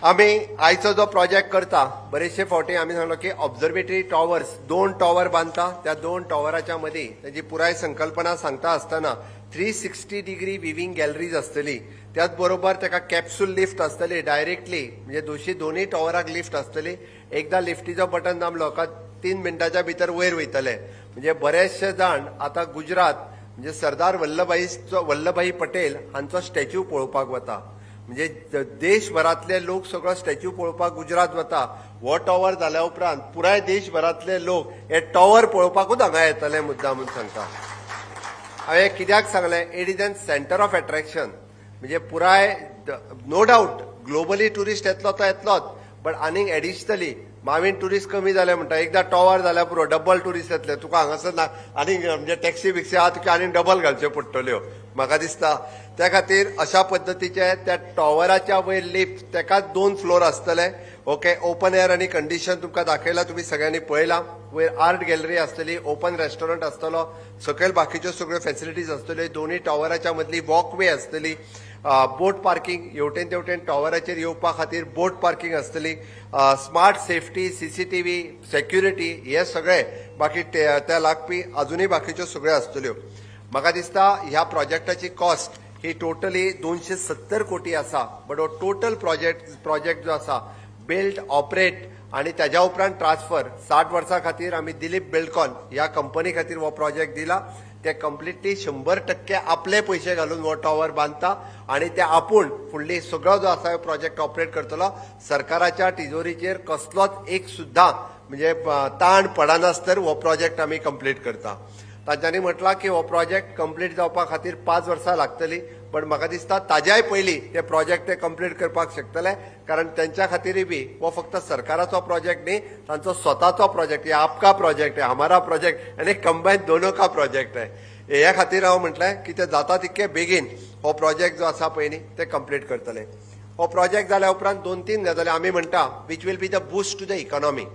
आमी आयचो जो प्रोजेक्ट करता, बरेचशे फावटी आमी सांगलो की ऑब्जर्वेटरी टॉवर्स, दोन टॉवर बांदता. त्या दोन टॉवराच्या मदीं ताजी पुराय संकल्पना सांगता आसतना 360 degree viewing galleries आसतली. त्याच बरोबर ताका कॅप्सूल लिफ्ट आसतली डायरेक्टली, म्हणजे दोशी दोनूय टॉवराक लिफ्ट आसतली. एकदां लिफ्टीचो बटन दामलो काय 3 मिनटाच्या भितर वयर वयतले. म्हणजे बरेचशे जाण आतां गुजरात म्हणजे सरदार वल्लभभाई पटेल हांचो स्टॅच्यू पळोवपाक वता. म्हणजे देशभरातले लोक सगळो स्टॅच्यू पळोवपाक गुजरात वता. हो टॉवर जाल्या उपरांत पुराय देशभरातले लोक हे टॉवर पळोवपाकूच हांगा येतले, मुद्दा म्हूण सांगता. हांवें कित्याक सांगलें, it is an center of attraction. म्हणजे पुराय, नो डाऊट, ग्लोबली ट्युरिस्ट येतलो तो येतलोच, बट आनीक एडिशनली मावीन ट्युरिस्ट कमी जाले म्हणटा. एकदां टॉवर जाल्यार पुरो, डबल ट्युरिस्ट येतले तुका हांगासर. ना आनीक म्हणजे टॅक्सी बिक्सी आहा, तुका आनीक डबल घालच्यो पडटल्यो म्हाका दिसता. त्या खातीर अशा पद्दतीचे त्या टॉवराच्या वयर लिफ्ट, तेकाच दोन फ्लोर आसतले. ओके, ओपन एअर आनी कंडिशन तुमकां दाखयला, तुमी सगळ्यांनी पळयलां. वयर आर्ट गॅलरी आसतली, ओपन रेस्टॉरंट आसतलो, सकयल बाकीच्यो सगळ्यो फॅसिलिटीज आसतल्यो. दोनूय टॉवराच्या मदली वॉकवे आसतली. बोट पार्किंग, हेवटेन तेवटेन टॉवराचेर येवपा खातीर बोट पार्किंग आसतली. स्मार्ट सेफ्टी, सीसीटीव्ही, सेक्युरिटी हे सगळे बाकी त्या लागपी अजुनूय बाकीच्यो सगळ्यो आसतल्यो. म्हाका दिसता ह्या प्रोजेक्टाची कॉस्ट ही टोटली 270 कोटी आसा, बट हो टोटल प्रोजेक्ट जो आसा, बिल्ड, ऑपरेट आणि त्याच्या उपरांत ट्रान्सफर, 60 वर्सां खातीर आमी दिलीप बिल्डकॉन ह्या कंपनी खातीर हो प्रोजेक्ट दिला. ते कंप्लिटली 100% आपले पयशे घालून हो टॉवर बांदता आणि ते आपूण फुडली सगळो जो आसा प्रोजेक्ट ऑपरेट करतलो. सरकाराच्या तिजोरीचेर कसलोच एक सुद्दां म्हणजे ताण पडनासतर हो प्रोजेक्ट आमी कंप्लीट करता. तांच्यांनी म्हटलां की हो प्रोजेक्ट कंप्लीट जावपा खातीर 5 वर्सां लागतली, पण म्हाका दिसता ताज्याय पयलीं ते प्रोजेक्ट ते कंप्लीट करपाक शकतले, कारण त्यांच्या खातीरय बी हो फक्त सरकाराचो प्रोजेक्ट न्ही, तांचो स्वताचो प्रोजेक्ट. हे आपका प्रोजेक्ट है, हमारा प्रोजेक्ट आनी कंबायन दोनों का प्रोजेक्ट है. ह्या खातीर हांव म्हटलें की ते जाता तितके बेगीन हो प्रोजेक्ट जो आसा पळय न्ही, ते कंप्लीट करतले. हो प्रोजेक्ट जाल्या उपरांत दोन तीन गजाली आमी म्हणटा which will be the boost to the economy.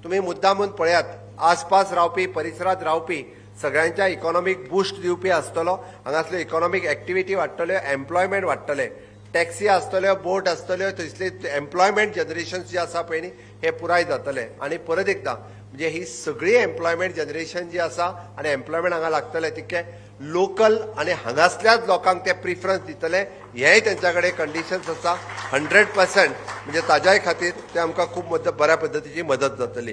तुम्ही मुद्दामून पळयात, आसपास रावपी, परिसरात रावपी सगळ्यांच्या इकॉनॉमीक बूस्ट दिवपी आसतलो. हांगासल्यो इकॉनॉमीक एक्टिविटी वाडटल्यो, एम्प्लॉयमेंट वाडटले, टॅक्सी आसतल्यो, बोट आसतल्यो, थंयसली एम्प्लॉयमेंट जनरेशन जे आसा पळय न्ही, हे पुराय जातले. आनी परत एकदां म्हणजे ही सगळी एम्प्लॉयमेंट जनरेशन जी आसा आनी एम्प्लॉयमेंट हांगा लागतले तितके लोकल आनी हांगासल्याच लोकांक ते प्रिफरन्स दितले, हेय तेंच्या कडेन कंडिशन्स आसा. 100% म्हणजे ताज्याय खातीर ते आमकां खूब मदत, बऱ्या पद्दतीची मदत जातली.